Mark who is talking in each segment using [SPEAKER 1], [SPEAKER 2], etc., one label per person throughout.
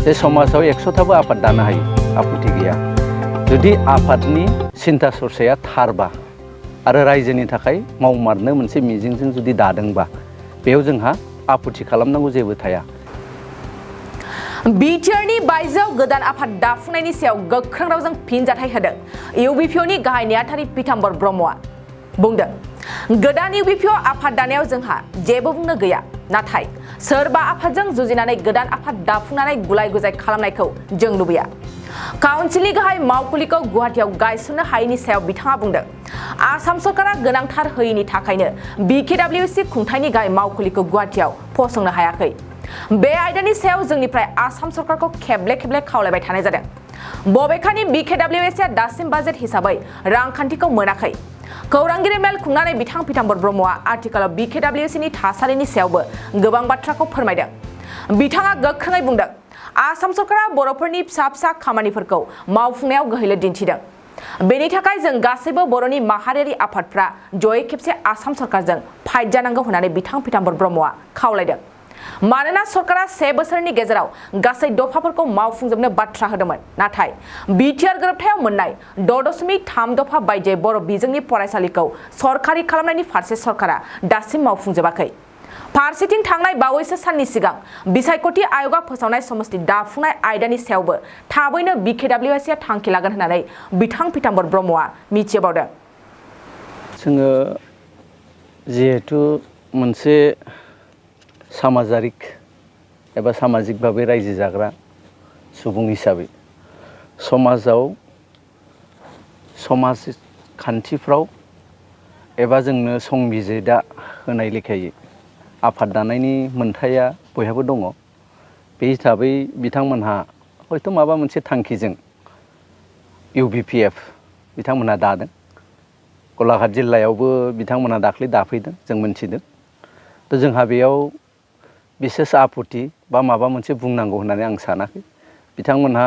[SPEAKER 1] जे समाजाव 100थाबो आफाद दानो हायो आपत्ति गैया जुदि आफादनि सिन्था सरसाया थारबा आरो रायजोनि थाखाय मावमारनो मोनसे मिजिंजों जुदि दादोंबा बेयाव जोंहा आपत्ति खालामनांगौ जेबो थाया।
[SPEAKER 2] बिटिआरनि बायजोआव गोदान आफाद दाफुंनायनि सायाव गोख्रों रावजों फिनजाथाय होदों इउबिपिअनि गाहाय नेहाथारि पीताम्बर ब्रह्मआ बुंदों गोदान इउबिपिअ आफाद दानायाव जोंहा जेबो बुंनो गैया नाथाय सोरबा आफादजों जुजिनानै गोदान आफाद दाफुंनानै गुलाय गुजाय खालामनायखौ जों लुबैया। काउन्सिलनि गाहाय मावखुलिखौ गुवाहाटीआव गायसननो हायैनि सायाव बिथाङा बुंदों आसाम सरकारा गोनांथार होयैनि थाखायनो बिकेडब्लिउसि खुंथायनि गाहाय मावखुलिखौ गुवाहाटीआव फसंनो हायाखै। बे आयदानि सायाव जोंनिफ्राय आसाम सरकारखौ खेबले खेबले खावलायबाय थानाय जादों। बबेखानि बिकेडब्लिउएसआ दासिम बाजेट हिसाबै रांखान्थिखौ मोनाखै। खौरांगिरि मेल खुंनानै बिथां पीताम्बर ब्रह्मआ आथिखालाव बिकेडब्लिउसिनि थासारिनि सायावबो गोबां बाथ्राखौ फोरमायदों। बिथाङा गोख्रोङै बुंदों आसाम सरकारा बर'फोरनि फिसा फिसा खामानिफोरखौ मावफुंनायाव गोहैलो दिन्थिदों। बेनि थाखाय जों गासैबो बर'नि माहारियारि आफादफ्रा जयै खेबसे आसाम सरकारजों फाइट जानांगौ होननानै बिथां पीताम्बर ब्रह्मआ खावलायदों। मानोना सरकारा 1 बोसोरनि गेजेराव गासै दफाफोरखौ मावफुंजोबनो बाथ्रा होदोंमोन नाथाय बिटिआर गोरोबथायाव मोननाय 6.3 दफा बायदियै बर' बिजोंनि फरायसालिखौ सरकारि खालामनायनि फारसे सरकारा दासिम मावफुंजोबाखै। फारसेथिं थांनाय बावैसो साननि सिगां बिसायख'थि आय'गा फोसावनाय समस्ति दाफुंनाय आयदानि सायावबो थाबैनो बिकेडब्लिउएसआ थांखि लागोन होननानै बिथां पीताम्बर ब्रह्मआ मिथिबावदों।
[SPEAKER 1] जोङो जिहेतु मोनसे सामाजारिक एबा सामाजिक भाबै रायजो जाग्रा सुबुं हिसाबै समाजाव समाज खान्थिफ्राव एबा जोंनो संबिजिदा होनाय लेखायै आफाद दानायनि मोन्थाया बयहाबो दङ। बे हिसाबै बिथांमोनहा हयथ' माबा मोनसे थांखिजों इउबिपिएफ बिथांमोनहा दादों। गलाघाट जिल्लायावबो बिथांमोनहा दाख्लै दाफैदों जों मोनथिदों। थ' जोंहा बेयाव बिसेस आपत्ति बा माबा मोनसे बुंनांगौ होननानै आं सानाखै। बिथांमोनहा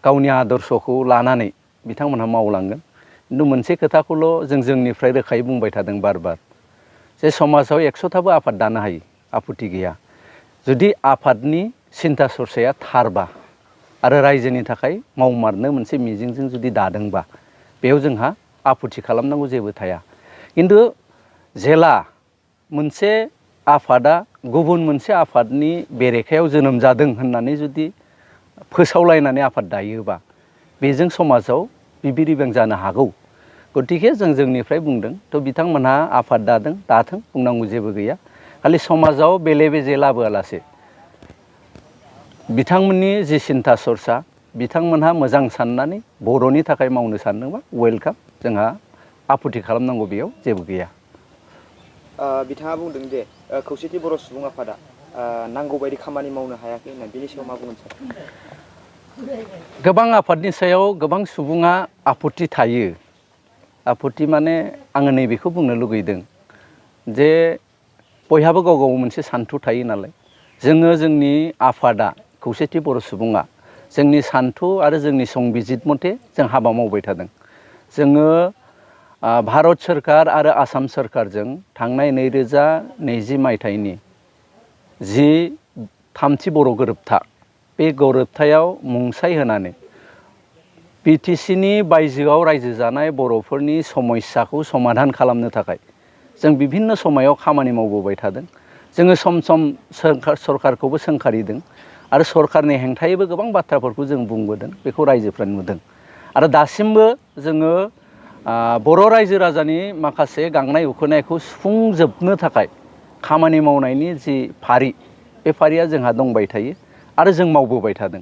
[SPEAKER 1] गावनि आदर्शखौ लानानै बिथांमोनहा मावलांगोन। खिन्थु मोनसे खोथाखौल' जोंनिफ्राय रोखायै बुंबाय थादों बार बार जे समाजाव 100थाबो आफाद दानो हायो आपत्ति गैया जुदि आफादनि सिन्था सरसाया थारबा आरो रायजोनि थाखाय मावमारनो मोनसे मिजिंजों जुदि दादोंबा बेयाव जोंहा आपत्ति खालामनांगौ जेबो थाया। खिन्थु जेला मोनसे आफादा गुबुन मोनसे आफादनि बेरेखायाव जोनोम जादों होननानै जुदि फोसावलायनानै आफाद दायोबा बेजों समाजाव बिबिर बिबां जानो हागौ। गतिके जोंनिफ्राय बुंदों थ' बिथांमोनहा आफाद दाथों बुंनांगौ जेबो गैया। खालि समाजाव बेले बेजे लाबोआलासे बिथांमोननि जि सिन्था सरसा बिथांमोनहा मोजां साननानै बर'नि थाखाय मावनो सानदोंबा वेलकाम जोंहा आपत्ति खालामनांगौ बेयाव जेबो गैया।
[SPEAKER 3] बिथाङा बुंदों जे खौसेथि बर' सुबुं आफादा नांगौ बायदि खामानि मावनो हायाखै होनना बेनि सायाव मा बुंगोन सार?
[SPEAKER 1] गोबां आफादनि सायाव गोबां सुबुङा आपत्ति थायो। आपत्ति माने आङो नैबेखौ बुंनो लुगैदों जे बयहाबो गाव गाव मोनसे सान्थौ थायो नालाय जोङो जोंनि आफादा खौसेथि बर' सुबुङा जोंनि सान्थौ आरो जोंनि संबिजित मथे जों हाबा मावबाय थादों। जोङो भारत सोरखार आरो आसाम सोरखारजों थांनाय 2020 मायथाइनि जि थामथि बर' गोरोबथा बे गोरोबथायाव मुंसाइ होनानै बिटिसिनि बायजोआव रायजो जानाय बर'फोरनि समस्याखौ समाधान खालामनो थाखाय जों बिभिन्न समायाव खामानि मावबोबाय थादों। जोङो सम सम सरकारखौबो सोंखारिदों आरो सरकारनि हेंथायैबो गोबां बाथ्राफोरखौ जों बुंबोदों बेखौ रायजोफ्रा नुदों आरो दासिमबो जोङो बर' रायजो राजानि माखासे गांनाय उखैनायखौ सुफुंजोबनो थाखाय खामानि मावनायनि जि फारि बे फारिया जोंहा दंबाय थायो आरो जों मावबोबाय थादों।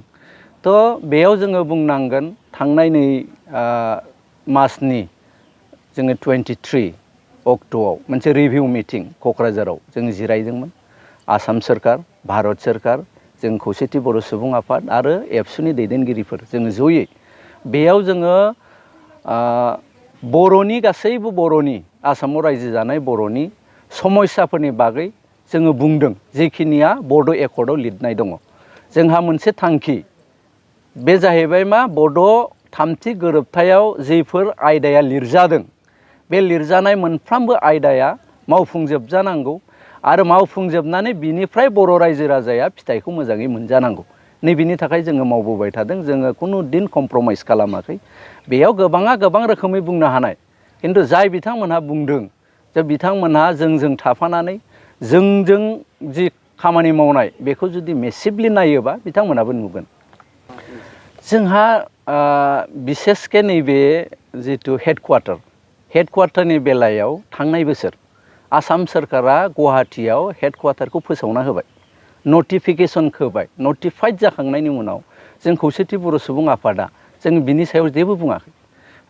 [SPEAKER 1] थ' बेयाव जोङो बुंनांगोन थांनाय नै मासनि जोङो 23 अक्ट'आव मोनसे रिभिउ मिटिं क'क्राझाराव जों जिरायदोंमोन। आसाम सोरखार, भारत सोरखार, जों खौसेथि बर' सुबुं आफाद आरो एबसुनि दैदेनगिरिफोर जोङो जयै बेयाव जोङो बर'नि गासैबो बर'नि आसामाव रायजो जानाय बर'नि समस्याफोरनि बागै जोङो बुंदों जेखिनिया बड' एकर्डआव लिरनाय दङ। जोंहा मोनसे थांखि बे जाहैबाय मा बड' थामथि गोरोबथायाव जेफोर आयदाया लिरजादों बे लिरजानाय मोनफ्रोमबो आयदाया मावफुंजोबजानांगौ आरो मावफुंजोबनानै बिनिफ्राय बर' रायजो राजाया फिथाइखौ मोजाङै मोनजानांगौ। नैबेनि थाखाय जोङो मावबोबाय थादों जोङो खुनु दिन कमप्रमाइज खालामाखै बेयाव गोबाङा गोबां रोखोमै बुंनो हानाय खिन्थु जाय बिथांमोनहा बुंदों जे बिथांमोनहा जोंजों थाफानानै जोंजों जि खामानि मावनाय बेखौ जुदि मेसिभलि नायोबा बिथांमोनाबो नुगोन जोंहा बिसेसके नैबे जिथु हेडक्वार्टारनि बेलायाव थांनाय बोसोर आसाम सोरखारा गुवाहाटीयाव हेडक्वार्टारखौ फोसावना होबाय नटिफिकेसन होबाय नटिफाइड जाखांनायनि उनाव जों खौसेथि बर' सुबुं आफादा जों बिनि सायाव जेबो बुङाखै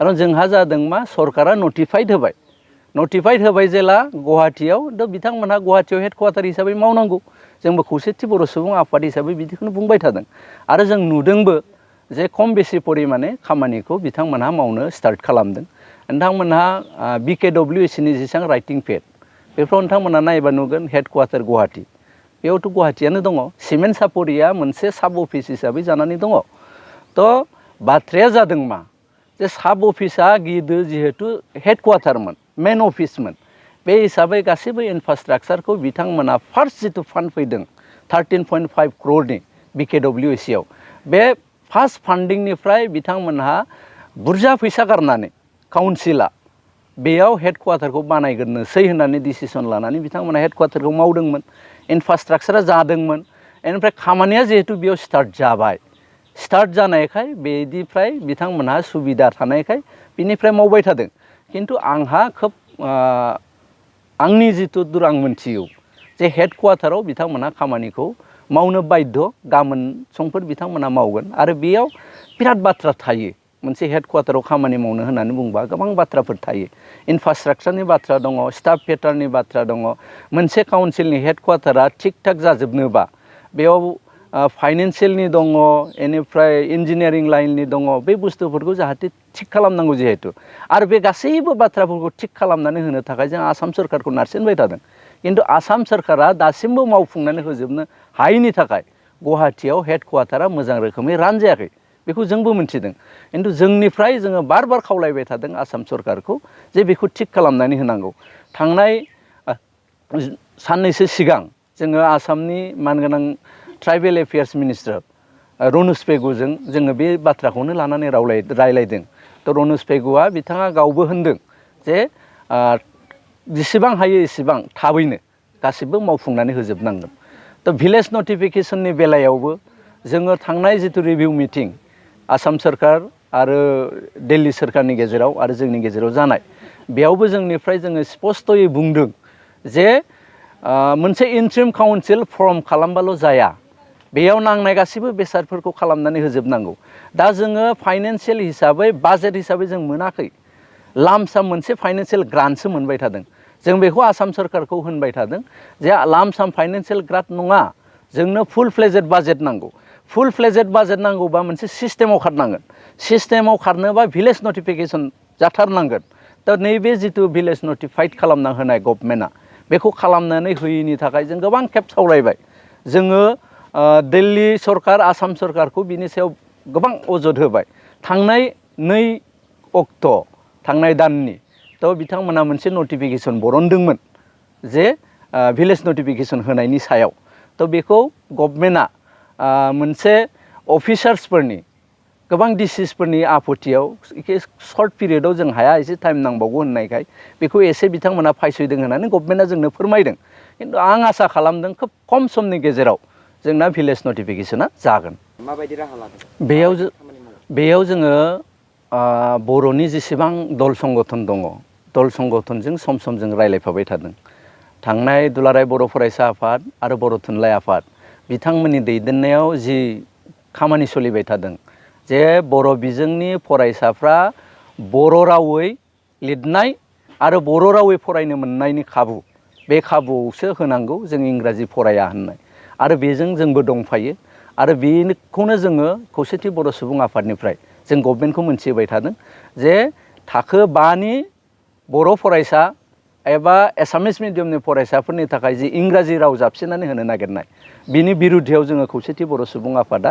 [SPEAKER 1] खारन जोंहा जादों मा सरकारा नटिफाइड होबाय जेला गुवाहाटीयाव बिथांमोनहा गुवाहाटीयाव हेडक्वार्टार हिसाबै मावनांगौ जोंबो खौसेथि बर' सुबुं आफाद हिसाबै बिदिखौनो बुंबाय थादों आरो जों नुदोंबो जे खम बेसि परिमाणे खामानिखौ बिथांमोनहा मावनो स्टार्ट खालामदों नोंथांमोनहा BKWSनि जेसेबां राइटिं पेड बेफोराव नोंथांमोनहा नायबा नुगोन हेडक्वार्टार गुवाहाटी बेयावथ' गुवाहाटीयानो दङ सिमेन्ट सापरिया मोनसे साब अफिस हिसाबै जानानै दङ थ' बाथ्राया जादों मा जे साब अफिसा गिदो जिहेतु हेडक्वार्टारमोन मेन अफिसमोन बे हिसाबै गासैबो इनफ्रास्ट्राक्चारखौ बिथांमोना फार्स्ट जिथु फान्ड फैदों 13.5 crore BKWSआव बे फार्स्ट फान्डिंनिफ्राय बिथांमोनहा बुरजा फैसा गारनानै काउन्सिला बेयाव हेडक्वार्टारखौ बानायग्रोनोसै होननानै डिसिसन लानानै बिथांमोना हेडक्वार्टारखौ मावदोंमोन इनफ्रास्ट्राक्चारा जादोंमोन बेनिफ्राय खामानिया जिहेतु बेयाव स्टार्ट जानायखाय बेनिफ्राय बिथांमोनहा सुबिदा थानायखाय बिनिफ्राय मावबाय थादों खिन्थु आंहा खोब आंनि जिथु दुर आं मोनथियो जे हेडक्वार्टाराव बिथांमोनहा खामानिखौ मावनो बाध्य गाबोन समफोर बिथांमोनहा मावगोन आरो बेयाव बिराद बाथ्रा थायो मोनसे हेडक्वार्टाराव खामानि मावनो होननानै बुंबा गोबां बाथ्राफोर थायो इनफ्रास्ट्राक्चारनि बाथ्रा दङ स्टाफ पेटार्ननि बाथ्रा दङ मोनसे काउन्सिलनि हेडक्वार्टारा थिग थाक जाजोबनोबा बेयाव फाइनान्सियेलनि दङ बेनिफ्राय इन्जिनियारिं लाइननि दङ बे बुस्थुफोरखौ जाहाथे थिग खालामनांगौ जिहेतु आरो बे गासैबो बाथ्राफोरखौ थिग खालामनानै होनो थाखाय जों आसाम सोरखारखौ नारसिनबाय थादों खिन्थु आसाम सोरखारा दासिमबो मावफुंनानै होजोबनो हायैनि थाखाय गुवाहाटीयाव हेडक्वार्टारा मोजां रोखोमै रान जायाखै बेखौ जोंबो मिथिदों खिन्थु जोंनिफ्राय जोङो बार बार खावलायबाय थादों आसाम सरकारखौ जे बेखौ थिग खालामनानै होनांगौ थांनाय साननैसो सिगां जोङो आसामनि मानगोनां ट्राइबेल एफेयार्स मिनिस्टार रनज पेगुजों जोङो बे बाथ्राखौनो लानानै रायलायदों थ' रनज पेगुआ बिथाङा गावबो होनदों जे जेसेबां हायो एसेबां थाबैनो गासिबो मावफुंनानै होजोबनांगोन थ' भिलेज नटिफिकेसननि बेलायावबो जोङो थांनाय जिथु रिभिउ मिटिं आसाम सोरखार आरो दिल्ली सोरखारनि गेजेराव आरो जोंनि गेजेराव जानाय बेयावबो जोंनिफ्राय जोङो स्पस्तयै बुंदों जे मोनसे इन्ट्रिम काउन्सिल फर्म खालामबाल' जाया बेयाव नांनाय गासैबो बेसादफोरखौ खालामनानै होजोबनांगौ दा जोङो फाइनान्सियेल हिसाबै बाजेट हिसाबै जों मोनाखै लामसाम मोनसे फाइनान्सियेल ग्रान्टसो मोनबाय थादों जों बेखौ आसाम सोरखारखौ होनबाय थादों जे लामसाम फाइनान्सियेल ग्रान्ट नङा जोंनो फुल फ्लेजेड बाजेट नांगौ फुल फ्लेजेड बाजेट नांगौबा मोनसे सिस्टेमाव खारनांगोन सिस्टेमाव खारनोबा भिलेज नटिफिकेसन जाथारनांगोन दा नैबे जिथु भिलेज नटिफाइड खालामना होनाय गभर्नमेन्टआ बेखौ खालामनानै होयैनि थाखाय जों गोबां खेब सावरायबाय जोङो दिल्ली सरकार आसाम सरकारखौ बिनि सायाव गोबां अजद होबाय थांनाय 2 अक्ट' थांनाय दाननि थ' बिथांमोना मोनसे नटिफिकेसन बरनदोंमोन जे भिलेज नटिफिकेसन होनायनि सायाव थ' बेखौ गभर्नमेन्टआ मोनसे अफिसार्सफोरनि गोबां डिसिसफोरनि आपत्तियाव सर्ट पिरियडआव जों हाया एसे टाइम नांबावगौ होननायखाय बेखौ एसे बिथांमोना फायसयदों होननानै गभर्नमेन्टआ जोंनो फोरमायदों खिन्थु आं आसा खालामदों खोब खम समनि गेजेराव जोंना भिलेज नटिफिकेसना जागोन
[SPEAKER 3] माबायदि राहा लादों
[SPEAKER 1] बेयाव जोङो बर'नि जेसेबां दल संगठन दङ दल संगठनजों सम सम जों रायलायफाबाय थादों थांनाय दुलाराय बर' फरायसा आफाद आरो बर' थुनलाइ आफाद बिथांमोननि दैदेननायाव जि खामानि सोलिबाय थादों जे बर' बिजोंनि फरायसाफ्रा बर' रावै लिरनाय आरो बर' रावै फरायनो मोननायनि खाबु बे खाबुआवसो होनांगौ जों इंराजि फराया होननाय आरो बेजों जोंबो दंफायो आरो बेखौनो जोङो खौसेथि बर' सुबुं आफादनिफ्राय जों गभर्नमेन्टखौ मोनथिहोबाय थादों जे थाखो 5नि बर' फरायसा एबा एसामिस मिडियामनि फरायसाफोरनि थाखाय जि इंराजि राव जाबसिननानै होनो नागिरनाय बिनि बिरुद्धायाव जोङो खौसेथि बर' सुबुं आफादा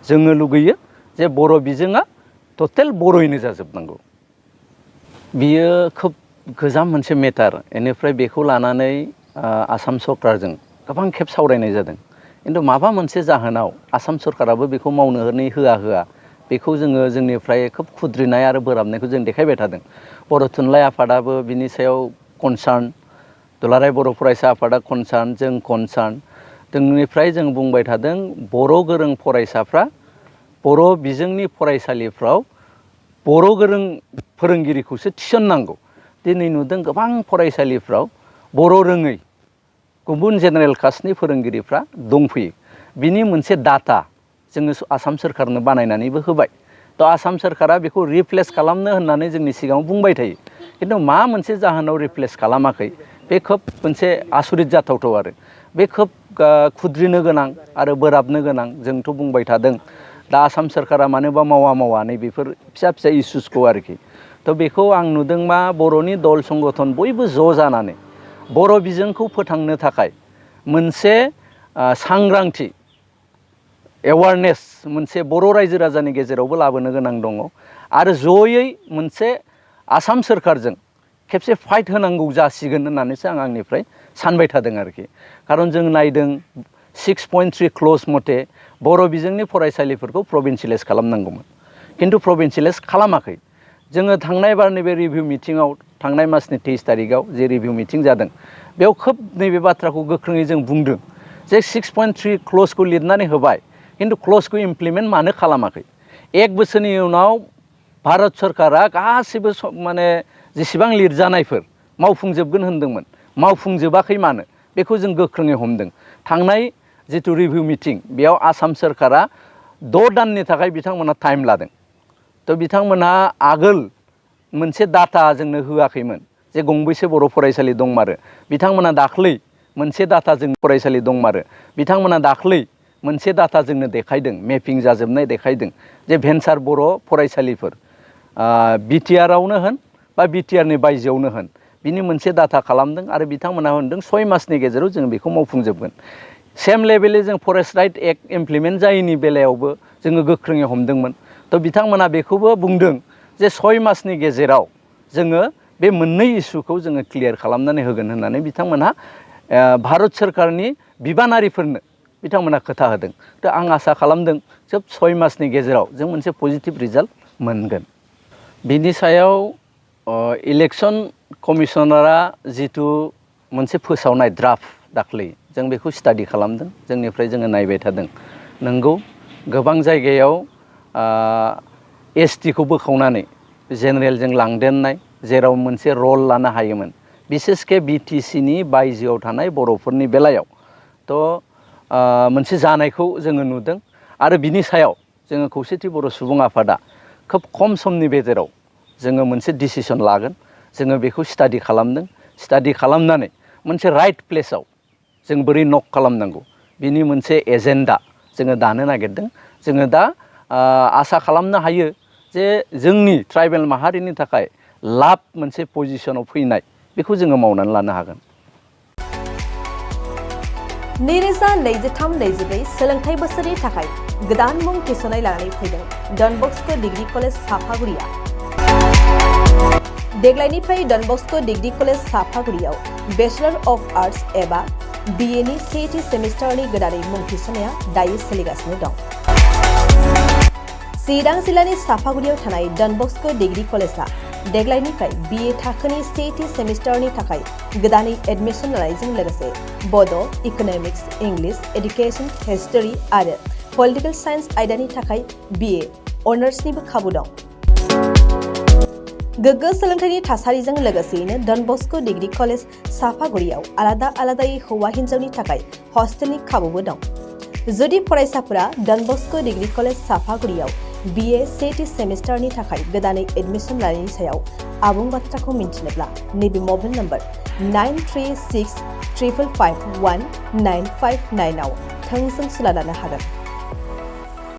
[SPEAKER 1] जोङो लुगैयो जे बर' बिजोङा टटेल बर'यैनो जाजोबनांगौ बियो खोब गोजाम मोनसे मेटार बेनिफ्राय बेखौ लानानै आसाम सरकारजों गोबां खेब सावरायनाय जादों खिन्थु माबा मोनसे जाहोनाव आसाम सरकाराबो बेखौ मावनो होआ बेखौ जोङो जोंनिफ्राय खोब खुद्रिनाय आरो बोराबनायखौ जों देखायबाय थादों। बर' थुनलाइ आफादाबो बिनि सायाव कनसार्न, दुलाराय बर' फरायसा आफादा कनसार्न, जों कनसार्न। जोंनिफ्राय जों बुंबाय थादों बर' गोरों फरायसाफ्रा बर' बिजोंनि फरायसालिफ्राव बर' गोरों फोरोंगिरिखौसो थिसननांगौ। दिनै नुदों गोबां फरायसालिफ्राव बर' रोङै गुबुन जेनेरेल कास्टनि फोरोंगिरिफ्रा दंफैयो। बिनि मोनसे डाटा जोङो आसाम सोरखारनो बानायनानैबो होबाय। थ' आसाम सोरखारा बेखौ रिप्लेस खालामनो होननानै जोंनि सिगाङाव बुंबाय थायो। खिन्थु मा मोनसे जाहोनाव रिप्लेस खालामाखै बे खोब मोनसे आसरित जाथावथाव आरो बे खोब खुद्रिनो गोनां आरो बोराबनो गोनां। जोंथ' बुंबाय थादों दा आसाम सोरखारा मानोबा मावा नैबेफोर फिसा इस्युसखौ आरोखि। थ' बेखौ आं नुदों मा बर'नि दल संगठन बयबो ज' जानानै बर' बिजोंखौ फोथांनो थाखाय मोनसे सांग्रांथि एवारनेस मोनसे बर' रायजो राजानि गेजेरावबो लाबोनो गोनां दङ आरो जयै मोनसे आसाम सोरखारजों खेबसे फाइट होनांगौ जासिगोन होननानैसो आं आंनिफ्राय सानबाय थादों आरोखि। खारन जों नायदों 6.3 क्ल'ज मथे बर' बिजोंनि फरायसालिफोरखौ प्रभिन्सियेलाइज खालामनांगौमोन, खिन्थु प्रभिन्सियेलाइज खालामाखै। जोङो थांनाय बारनि बे रिभिउ मिटिङाव थांनाय मासनि 23 तारिखआव जे रिभिउ मिटिं जादों बेयाव खोब नैबे बाथ्राखौ गोख्रोङै जों बुंदों जे 6.3 क्ल'जखौ लिरनानै होबाय, खिन्थु क्ल'जखौ इमप्लिमेन्ट मानो खालामाखै। 1 बोसोरनि उनाव भारत सरकारा गासिबो माने जेसेबां लिरजानायफोर मावफुंजोबगोन होनदोंमोन, मावफुंजोबाखै मानो बेखौ जों गोख्रोङै हमदों। थांनाय जिथु रिभिउ मिटिं बेयाव आसाम सोरखारा 6 दाननि थाखाय बिथांमोना टाइम लादों। थ' बिथांमोनहा आगोल मोनसे डाटा जोंनो होआखैमोन जे गंबेसे बर' फरायसालि दंमारो। बिथांमोना दाख्लै मोनसे डाटा जों फरायसालि दंमारो। बिथांमोना दाख्लै मोनसे डाटा जोंनो देखायदों, मेपिं जाजोबनाय देखायदों जे भेन्सार बर' फरायसालिफोर बिटिआरआवनो होन बा बिटिआरनि बायजोआवनो होन बिनि मोनसे डाटा खालामदों आरो बिथांमोनहा होनदों 6 मासनि गेजेराव जों बेखौ मावफुंजोबगोन। सेम लेभेलै जों फरेस्ट राइट एक्ट इमप्लिमेन्ट जायैनि बेलायावबो जोङो गोख्रोङै हमदोंमोन। थ' बिथांमोना बेखौबो बुंदों जे 6 मासनि गेजेराव जोङो बे मोननै इस्युखौ जोङो क्लियार खालामनानै होगोन होननानै बिथांमोनहा भारत सोरखारनि बिबानारिफोरनो बिथांमोना खोथा होदों। थ' आं आसा खालामदों सोब 6 मासनि गेजेराव जों मोनसे पजिटिभ रिजाल्ट मोनगोन। बिनि सायाव इलेक्सन कमिसनारा जिथु मोनसे फोसावनाय ड्राफ्ट दाख्लै जों बेखौ स्टाडि खालामदों, जोंनिफ्राय जोङो नायबाय थादों। नंगौ गोबां जायगायाव एसटिखौ बोखावनानै जेनेरेलजों लांदेरनाय जेराव मोनसे रल लानो हायोमोन, बिसेसके बिटिसिनि बायजोआव थानाय बर'फोरनि बेलायाव थ' मोनसे जानायखौ जोङो नुदों। आरो बिनि सायाव जोङो खौसेथि बर' सुबुं आफादा खोब खम समनि गेजेराव जोङो मोनसे डिसिसन लागोन। जोङो बेखौ स्टाडि खालामदों। स्टाडि खालामनानै मोनसे राइट प्लेसाव जों बोरै नक खालामनांगौ बिनि मोनसे एजेन्डा जोङो दानो नागिरदों। जोङो दा आसा खालामनो हायो जे जोंनि ट्राइबेल माहारिनि थाखाय लाब मोनसे पजिसनाव फैनाय बेखौ जोङो मावनानै लानो हागोन।
[SPEAKER 2] 2023-24 सोलोंथाइ बोसोरनि थाखाय गोदान मुं थिसननाय लानानै फैदों डन बस्क' डिग्री कलेज साफागुरिया। देग्लायनिफ्राय डन बस्क' डिग्री कलेज साफागुरियाव बेचलर अफ आर्ट्स एबा बिएनि सेथि सेमिस्टारनि गोदानै मुं थिसननाया दायो सोलिगासिनो दं। चिरां जिल्लानि साफागुरियाव थानाय डन बस्क' डिग्री कलेजआ देग्लायनिफ्राय बिए थाखोनि सेथि सेमिस्टारनि थाखाय गोदानै एडमिसन लानायजों लोगोसे बड', इक'नमिक्स, इंलिश, एडुकेशन, हिस्टरी आरो पलिटिकल साइन्स आयदानि थाखाय बिए अनार्सनिबो खाबु दं। गोग्गो सोलोंथाइनि थासारिजों लोगोसेयैनो डन बस्क' डिग्री कलेज साफागुरियाव आलादायै हौवा हिन्जावनि थाखाय हस्टेलनि खाबुबो दं। जुदि फरायसाफोरा डन बस्क' डिग्री कलेज साफागुरियाव बिए सेथि सेमिस्टारनि थाखाय गोदानै एडमिसन लानायनि सायाव आबुं बाथ्राखौ मिन्थिनोब्ला नैबे मबाइल नम्बर 9365519559 आव थोंजों सुला लानो हागोन।